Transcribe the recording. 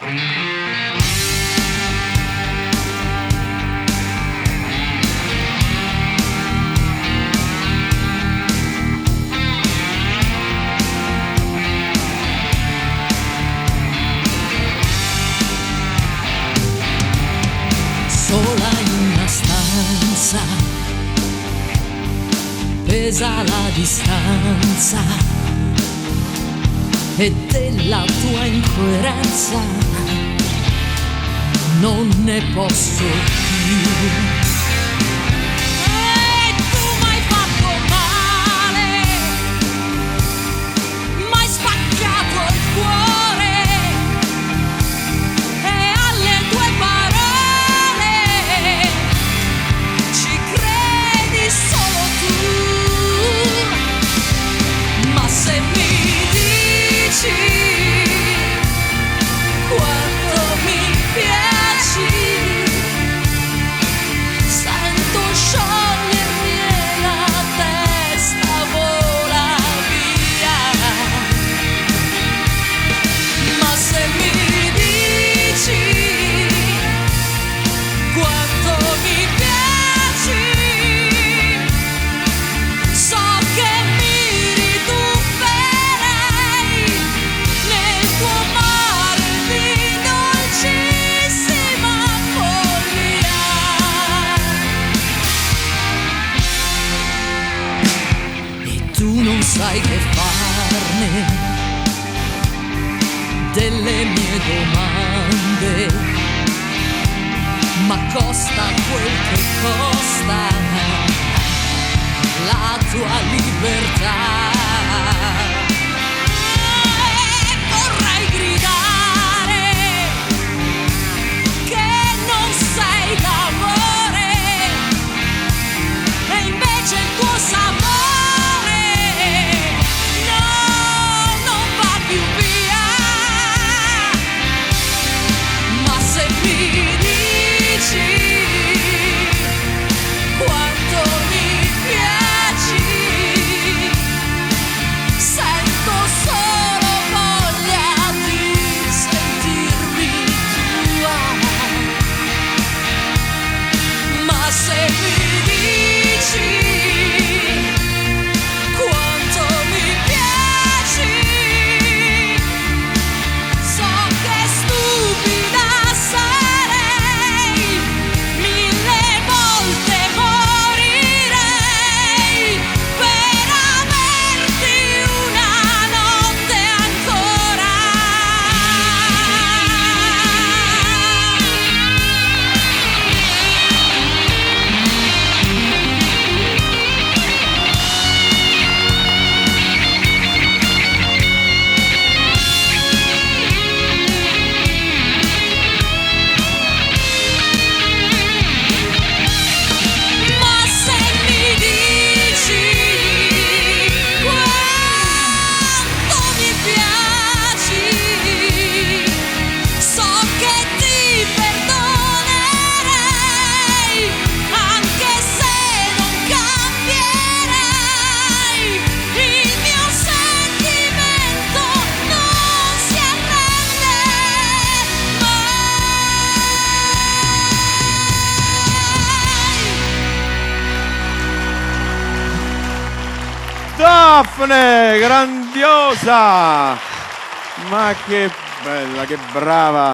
Sola in una stanza, pesa la distanza e della tua incoerenza non ne posso più. E tu m'hai fatto male, m'hai spaccato il cuore e alle tue parole ci credi solo tu. Ma se mi dici quanto mi piaci, sento sciogliermi e la testa vola via. Ma se mi dici quanto mi piaci, so che mi ritufferei nel tuo mare di dolcissima follia. E tu non sai che farne delle mie domande, ma costa quel che costa la tua libertà. E vorrei gridare che non sei d'amore e invece il tuo sapore no, non va più via. Ma se mi dici quanto mi piaci, sento solo voglia di sentirmi tua. Ma se mi dici quanto mi piaci, so che stupida sarei, mille volte morirei per averti una notte ancora. Ma se mi dici quanto mi piaci, so che ti perdonerei, anche se non cambierai. Il mio sentimento non si arrende mai. Daphne, grandiosa! Ma che bella, che brava!